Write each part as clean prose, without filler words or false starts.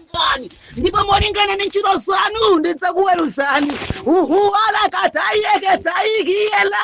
Ndidzakulangani, ndipo molingana ndi ntchito zanu ndidzakuweruzani. Uhuwalakatayeketayikiyela.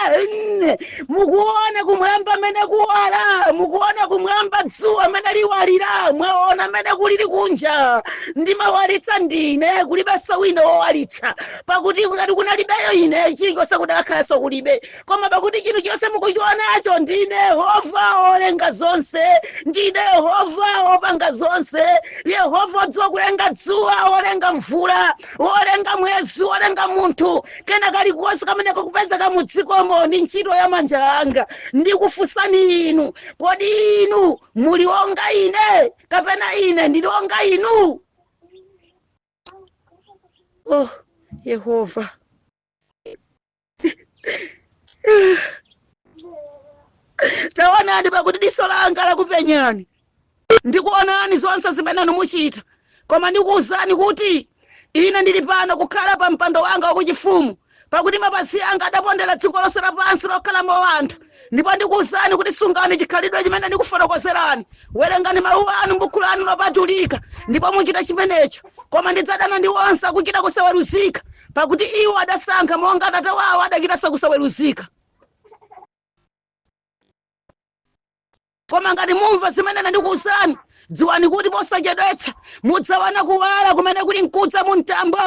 Mukuona kumwamba mene kuwala, mukuona kumwamba dzuwa mene liwalira, mwaona mene kulili kunja. Ndimawalitsa ndine, kulibenso wina wowalitsa, pakuti ngati kunalibeyo ine, chilichonse kudakhalanso kulibe. Koma pakuti chinthu chonse mukuchionacho, ndine Yehova wolenga zonse, ndine Yehova wopanga zonse, Yehova wodziwa kulenga dzuwa, wolenga mvula, wolenga mwezi, wolenga munthu, kena kalikonse kamene kakupezeka mu dzikomo ndi ntchito ya manja anga. Ndikufunsani inu, kodi inu muli wonga ine, kapena ine ndili wonga inu? Oh Yehova, taonani, pakuti diso langa lakupenyani, ndikuonani zonse zimene inu muchita. Koma ndikuwuzani kuti ine ndili pano kukhala pa mpando wanga wakuchifumu, pakuti mapazi anga adapondera dziko lonse lapansi lokhalamo anthu. Ndipo ndikuwuzani kuti sungani chikhalidwe chimene ndikufotokozerani, werengani mawu anu m'buku lanu lopatulika, ndipo muchite chimenecho. Koma ndidzadana ndi onse akuchita kusaweruzika, pakuti iwo adasankha monga atate wawo adachitanso kusaweruzika. Koma ngati mumva zimene ine ndikuwuzani, dziwani kuti posachedwetsa mudzaona kuwala kumene kuli nkudza mu mtambo,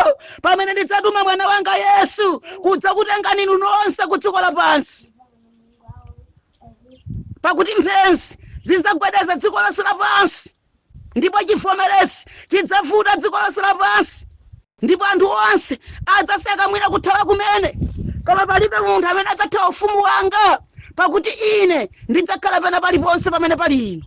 pamene ndidzatuma mwana wanga Yesu kudzakutengani inu nonse ku dziko lapansi. Pakuti mphenzi zidzagwedeza dziko lonse lapansi, ndipo chivomerezi chidzavuta dziko lonse lapansi, ndipo anthu onse adzaseka mwina kuthawa kumene, koma palibe munthu amene adzathawa ufumu wanga, pakuti ine ndidzakhala pena paliponse pamene pali inu.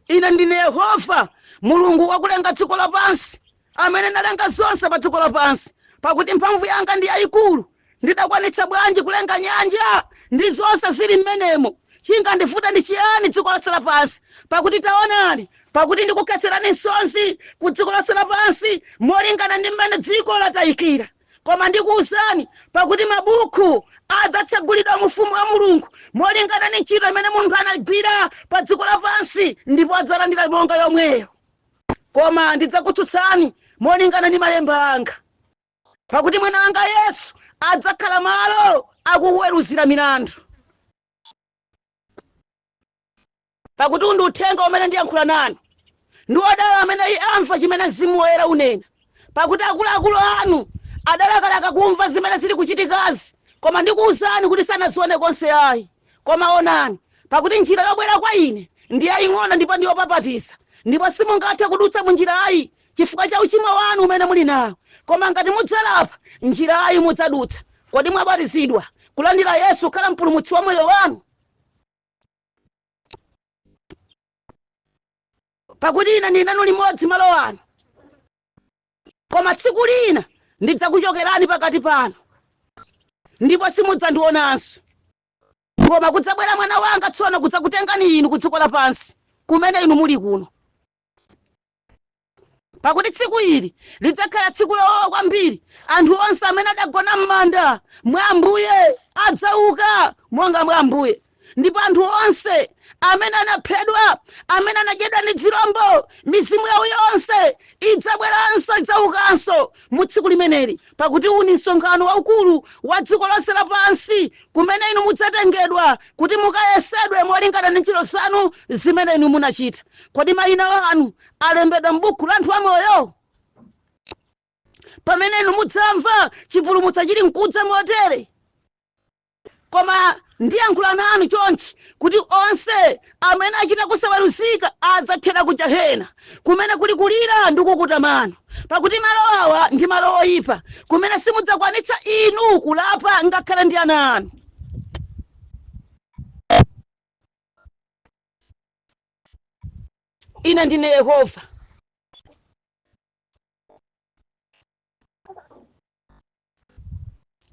Ine ndine Yehova Mulungu wakulenga dziko lapansi, amene ndalenga zonse pa dziko lapansi. Pakuti mphamvu yanga ndi yayikulu, ndidakwanitsa bwanji kulenga nyanja ndi zonse zili mmenemo? Chingandivuta ndi chiyani dziko lonse lapansi? Pakuti taonani, pakuti ndikukhetserani msozi ku dziko lonse lapansi molingana ndi mmene dziko latayikira. Koma ndikuwuzani, pakuti mabuku adzatsegulidwa mu ufumu wa Mulungu molingana ndi ntchito imene munthu anagwira pa dziko lapansi, ndipo adzalandira monga yomweyo. Koma ndidzakutsutsani molingana ndi malemba anga, pakuti mwana wanga Yesu adzakhala malo akukuweruzira milandu. Pakuti uwu ndi uthenga umene ndiyankhula nanu. Ndi odala amene amva chimene Mzimu Woyera unena. Pakuti akuluakulu anu adalakalaka kumva zimene zili kuchitikazi, koma ndikuwuzani kuti sanazione konse ayi. Koma onani, pakuti njira yobwera kwa ine ndi yaying'ono ndipo ndi yopapatiza, ndipo simungathe kudutsa mu njirayi chifukwa cha uchimo wanu umene muli nawo. Koma ngati mudzalapa, njirayi mudzadutsa. Kodi mwabatizidwa kulandira Yesu kukhala Mpulumutsi wa moyo wanu? Pakuti ine ndili nanu limodzi malo ano, koma tsiku lina ndidzakuchokerani pakati panu, ndipo simudzandionanso. Koma kudzabwera mwana wanga tsono kudzakutengani inu ku dziko lapansi kumene inu muli kuno. Pakuti tsiku ili lidzakhala tsiku lowawa kwambiri. Anthu onse amene adagona m'manda mwa Ambuye adzauka monga mwa Ambuye. Ndipo anthu onse amene anaphedwa, amene anadyedwa ndi zirombo, mizimu yawo yonse idzabweranso, idzaukanso mu tsiku limeneli. Pakuti uwu ndi msonkhano waukulu wa dziko lonse lapansi, kumene inu mudzatengedwa kuti mukayesedwe molingana ndi ntchito zanu zimene inu munachita. Kodi mayina anu alembedwa m'buku la anthu amoyo? Pamene inu mudzamva chipulumutso chili nkudza motere, koma ndiyankhula nanu chonchi, kuti onse amene achita kusaweruzika adzathera ku jahena, kumene kuli kulira ndi kukuta mano. Pakuti malo awa ndi malo oyipa, kumene simudzakwanitsa inu kulapa ngakhale ndi ana anu. Ine ndine Yehova.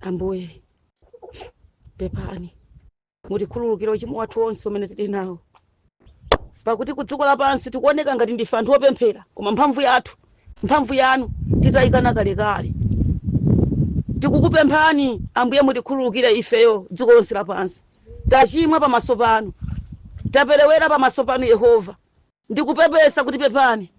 Ambuye, pepani, mutikhululukire uchimo wathu wonse umene tili nawo, pakuti ku dziko lapansi tikuoneka ngati ndife anthu opemphera, koma mphamvu yathu, mphamvu yanu titayikana kalekale. Tikukupemphani Ambuye, mutikhululukire ifeyo dziko lonse lapansi. Tachimwa pamaso panu, taperewera pamaso panu Yehova. Ndikupepesa kuti pepani.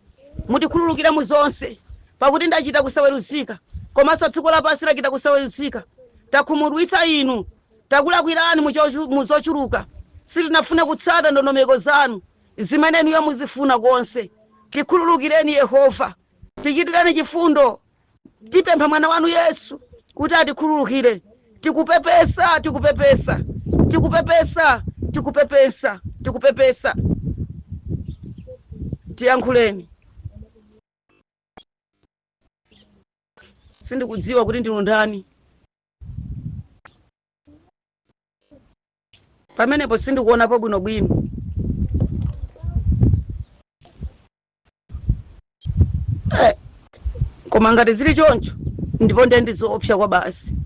Mutikhululukire mu zonse, pakuti ndachita kusaweruzika, komanso dziko lapansi lachita kusaweruzika. Takhumudwitsa inu, takulakwirani mu zochuluka. Sitinafune kutsata ndondomeko zanu zimene inuyo muzifuna konse. Tikhululukireni Yehova, tichitireni chifundo. Tipempha mwana wanu Yesu kuti atikhululukire. Tikupepesa, tikupepesa, tikupepesa, tikupepesa, tikupepesa. Tiyankhuleni. Sindikudziwa kuti ndinu ndani pamenepo, sindikuonapo bwinobwino. Koma ngati zili choncho, ndipo ndiye ndizoopsa kwa basi.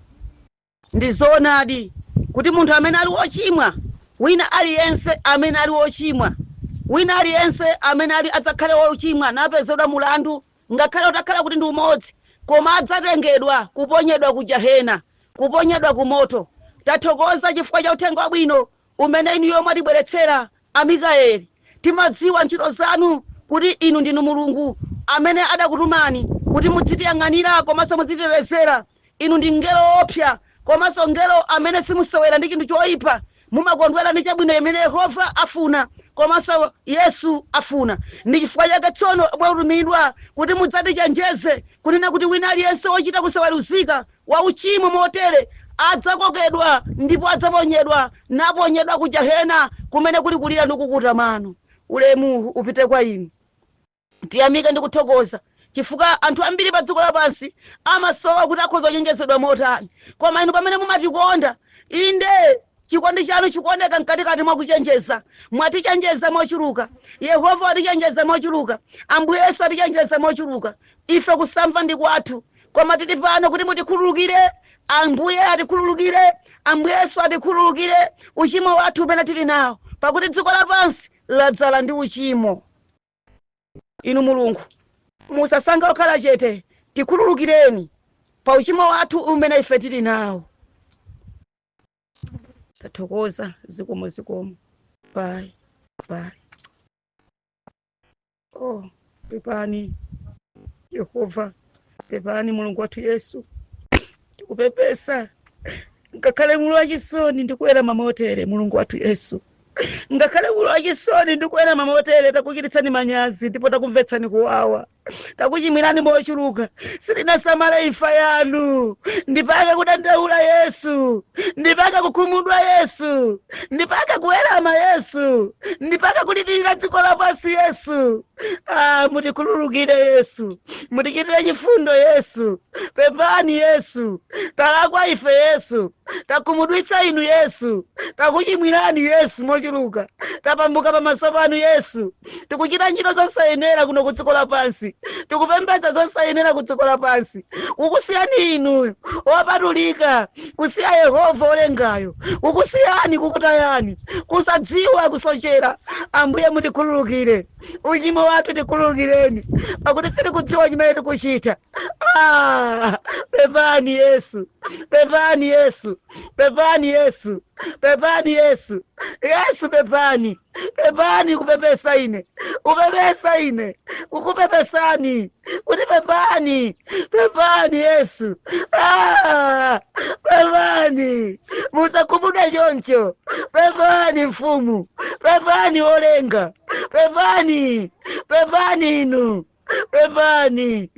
Ndi zoonadi kuti munthu amene ali wochimwa, wina aliyense amene ali wochimwa, wina aliyense amene ali adzakhale wochimwa napezedwa mulandu, ngakhale utakhala kuti ndi umodzi, koma adzatengedwa kuponyedwa ku jahena, kuponyedwa ku moto. Tathokoza chifukwa cha uthenga wabwino umene inuyo mwatibweretsera, a Mikaeli. Timadziwa ntchito zanu, kuti inu ndinu Mulungu amene adakutumani kuti mudzitiyang'anira komanso mudzititetezera. Inu ndi mngelo woopsa komanso mngelo amene simusewera ndi chinthu choipa. Mumakondwera ndi chabwino imene Yehova afuna komanso Yesu afuna. Ndi chifukwa chake tsono mwatumidwa kuti mudzatichenjeze kunena kuti wina aliyense wochita kusaweruzika, wa uchimo motere, adzakokedwa ndipo adzaponyedwa, naponyedwa ku jahena kumene kuli kulira ndi kukuta mano. Ulemu upite kwa inu. Tiyamike ndi kuthokoza chifukwa anthu ambiri pa dziko lapansi amasowa kuti akhoza kuchenjezedwa motani, koma inu pamene mumatikonda, inde, chikondi chanu chikuoneka mkatikati mwa kuchenjeza. Mwatichenjeza mochuluka, Yehova watichenjeza mochuluka, Ambuye Yesu atichenjeza mochuluka. Ife kusamva ndi kwathu, koma tili pano kuti mutikhululukire, Ambuye atikhululukire, Ambuye Yesu atikhululukire uchimo wathu umene tili nawo, pakuti dziko lapansi ladzala ndi uchimo. Inu Mulungu, musasankhe kukhala chete. Tikhululukireni pa uchimo wathu umene ife tili nawo. Tathokoza, zikomo, zikomo. Bye bye. Oh, pepani Yehova, pepani Mulungu wathu Yesu, tikupepesa. Ngakhale mulu wachisoni ndikuwerama motere, Mulungu wathu Yesu, ngakhale mulu wachisoni ndikuwerama motere, takuchititsani manyazi ndipo takumvetsani kuwawa, takuchimwirani mochuluka. Sitinasamale imfa yanu. Ndipake kudandaula Yesu, ndipake kukhumudwa Yesu, ndipake kuwerama Yesu, ndipake kulitirira dziko lapansi Yesu. Ah, mutikhululukire Yesu, mutichitire chifundo Yesu. Pepani Yesu, talakwa ife Yesu, takhumudwitsa inu Yesu, takuchimwirani Yesu mochuluka, tapambuka pamaso panu Yesu. Tikuchita ntchito zosayenera kuno ku dziko lapansi, tikupembedza zosayenera ku dziko lapansi, kukusiyani inu wopatulika, kusiya Yehova olengayo, kukusiyani, kukutayani, kusadziwa, kusochera. Ambuye, mutikhululukire uchimo wathu, tikhululukireni, pakuti sitikudziwa chimene tikuchita. Ah, pepani Yesu, pepani Yesu, pepani Yesu, pepani Yesu, Yesu pepani, pepani. Kupepesa ine, kupepesa ine, kukupepesani kuti pepani, pepani Yesu. Ah, pepani, musakhumudwe choncho. Pepani mfumu, pepani olenga, pepani, pepani inu, pepani,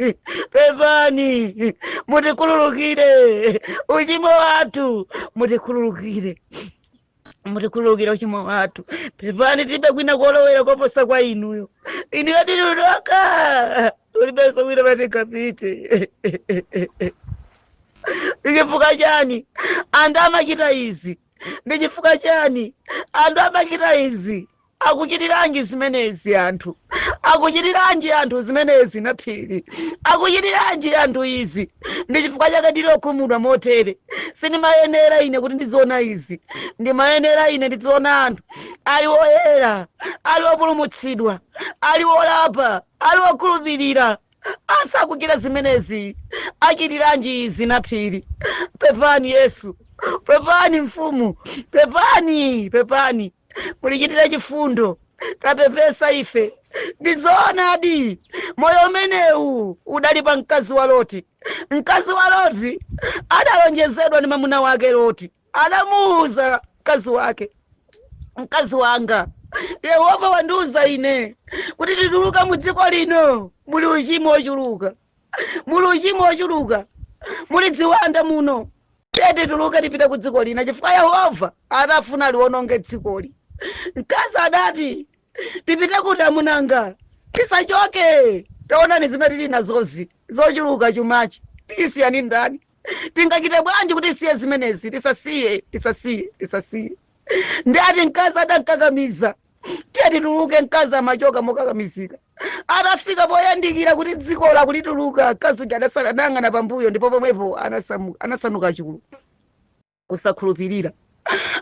pepani, mutikhululukire uchimo wathu, mutikhululukire, mutikhululukire uchimo wathu. Pepani, tilibe kwina kolowera koposa kwa inuyo. Inuyo tilidoka, ulibenso kwina patingapite. Ndi chifukwa chani anthu amachita izi? Ndi chifukwa chani anthu amachita izi? Akuchitiranji zimenezi anthu? Akuchitiranji anthu zimenezi? Naphiri, akuchitiranji anthu izi? Ndi chifukwa chake ndili okhumudwa motere. Sindimayenera ine kuti ndiziona izi. Ndimayenera ine ndiziona anthu ali oyera, ali opulumutsidwa, ali olapa, ali okhulupirira, asakuchita zimenezi. Achitiranji izi Naphiri? Pepani Yesu, pepani mfumu, pepani, pepani, mutichitire chifundo. Tapepesa ife. Ndi zoonadi, moyo umenewu udali pa mkazi wa Loti. Mkazi wa Loti adalonjezedwa ndi mwamuna wake Loti. Adamuuza mkazi wake, mkazi wanga, Yehova wandiuza ine kuti tituluka mu dziko lino, muli uchimo ochuluka, muli uchimo ochuluka, muli ziwanda muno. Tiye tituluke tipite ku dziko lina, chifukwa Yehova adafuna aliwononge dzikoli. Mkazi adati, tipite kuti amunanga? Tisachoke. Taonani zimene tili nazozi, zochuluka, chumachi tisiyani ndani? Tingachite bwanji kuti tisiye zimenezi? Tisasiye, tisasiye, tisasiye. Ndati mkazi adankakamiza, tiye tituluke. Mkazi amachoka mokakamizika. Atafika poyandikira kuti dziko lakulituluka, mkazi uja adasala adayang'ana pambuyo, ndipo pomwepo anasanduka chulu. Kusakhulupirira,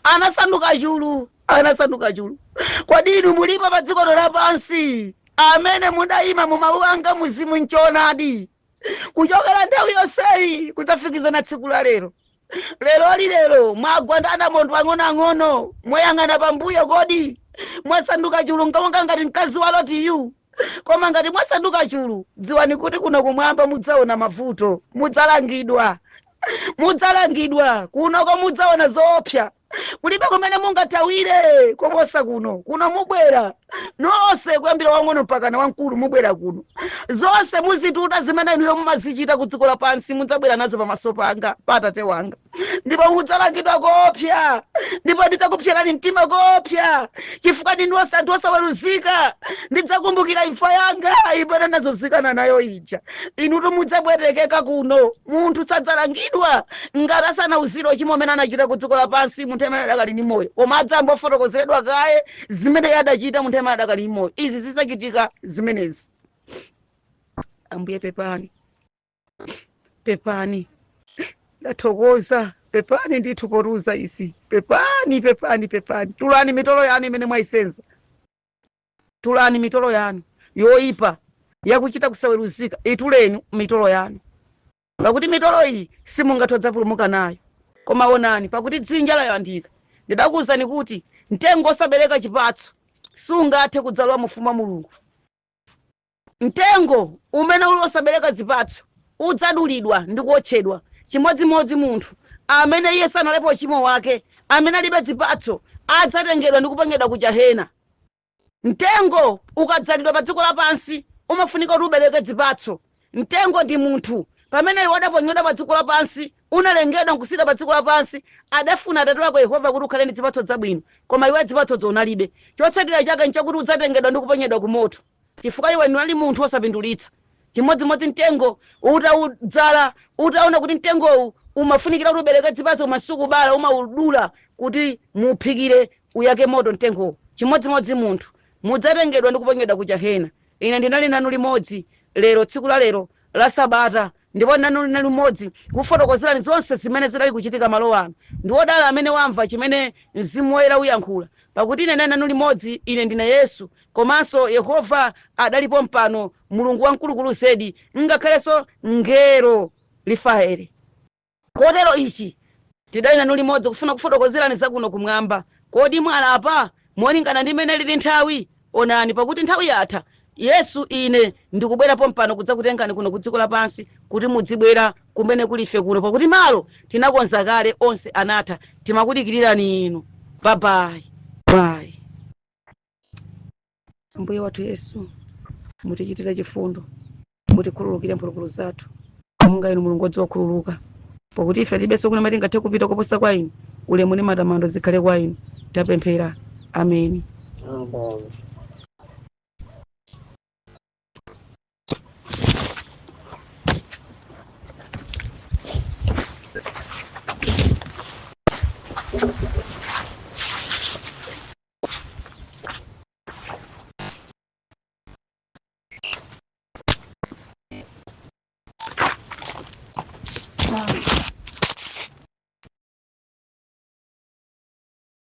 anasanduka chulu, anasanduka chulu. Kodi inu mulipo pa dziko lapansi amene mudayima mu mawu anga muzimu nchoonadi kuchokera nthawi yonseyi kudzafikizana tsiku la lero? Leroli, lero mwagwa ndi anamondo ang'onoang'ono, mwayang'ana pambuyo. Kodi mwasanduka chulu monga ngati mkazi wa Lotiyu? Koma ngati mwasanduka chulu, dziwani kuti kuno kumwamba mudzaona mavuto, mudzalangidwa, mudzalangidwa kunoko, mudzaona zoopsa. Kulibe kumene mungathawire koposa kuno. Kuno mubwera nonse, kuyambira wang'ono mpaka na wamkulu, mubwera kuno. Zonse muzituta zimene inuyo mumazichita ku dziko lapansi, mudzabwera nazo pamaso panga, pa Atate wanga, ndipo mudzalangidwa koopsa, ndipo ndidzakupserani mtima koopsa, chifukwa ndinu anthu osaweruzika. Ndidzakumbukira imfa yanga imene ndazunzikana nayo ija. Inutu mudzapwetekeka kuno. Munthu sadzalangidwa ngati asanauzidwe uchimo umene anachita ku dziko lapansi munthu amene adakali ndi moyo, koma adzayamba ofotokozeredwa kaye zimene iye adachita munthu amene adakali ndi moyo. Izi zidzachitika zimenezi. Ambuye, pepani, pepani, ndathokoza. Pepani ndithu potiuza izi. Pepani, pepani, pepani. Tulani mitolo yanu imene mwayisenza, tulani mitolo yanu yoyipa yakuchita kusaweruzika, ituleni mitolo yanu, pakuti mitolo iyi simungathe kudzapulumuka nayo. Koma onani, pakuti dzinja layandika. Ndidakuwuzani kuti mtengo osabereka chipatso sungathe kudzalowa mu ufumu wa Mulungu. Mtengo umene uli osabereka zipatso udzadulidwa ndi kuotchedwa. Chimodzimodzi munthu amene iye sanalepo uchimo wake, amene alibe zipatso, adzatengedwa ndi kuponyedwa ku jahena. Mtengo ukadzalidwa pa dziko lapansi umafunika kuti ubereke zipatso. Mtengo ndi munthu. Pamene iwe adaponyedwa pa dziko lapansi, unalengedwa nkusiyidwa pa dziko lapansi, adafuna Atate wako Yehova kuti ukhale ndi zipatso zabwino, koma iwe zipatsozo unalibe. Chotsatira chake nchakuti udzatengedwa ndi kuponyedwa ku moto, chifukwa iwe unali munthu wosapindulitsa. Chimodzimodzi mtengo, utaudzala, utaona kuti mtengowu umafunikira kuti ubereke zipatso koma sukubala, umaudula kuti muuphikire, uyake moto mtengowo. Chimodzimodzi munthu, mudzatengedwa ndi kuponyedwa ku jahena. Ine ndinali nanu limodzi lero, tsiku la lero la Sabata, ndipo nanu nali limodzi kufotokozerani zonse zimene zidali kuchitika malo ano. Ndi wodala amene wamva chimene Mzimu Woyera uyankhula, pakuti ine ndinali nanu limodzi. Ine ndine Yesu, komanso Yehova adalipo mpano, Mulungu wamkulukulu zedi, ngakhalenso ngelo Rafaeli. Kotero ichi tidali nanu limodzi kufuna kufotokozerani za kuno kumwamba. Kodi mwalapa molingana ndi mmene lili nthawi? Onani, pakuti nthawi yatha. Yesu, ine ndikubwera pompano kudzakutengani kuno ku dziko lapansi kuti mudzibwera kumene kuli ife kuno, pakuti malo tinakonza kale, onse anatha. Timakudikirirani inu. Bye bye bye. Ambuye wathu Yesu, mutichitire chifundo, mutikhululukire mphulupulu zathu, monga inu Mulungu wodziwa kukhululuka, pakuti ife tilibenso kumene tingathe kupita koposa kwa inu. Ulemu ndi matamando zikhale kwa inu. Tapemphera, ameni. Amen.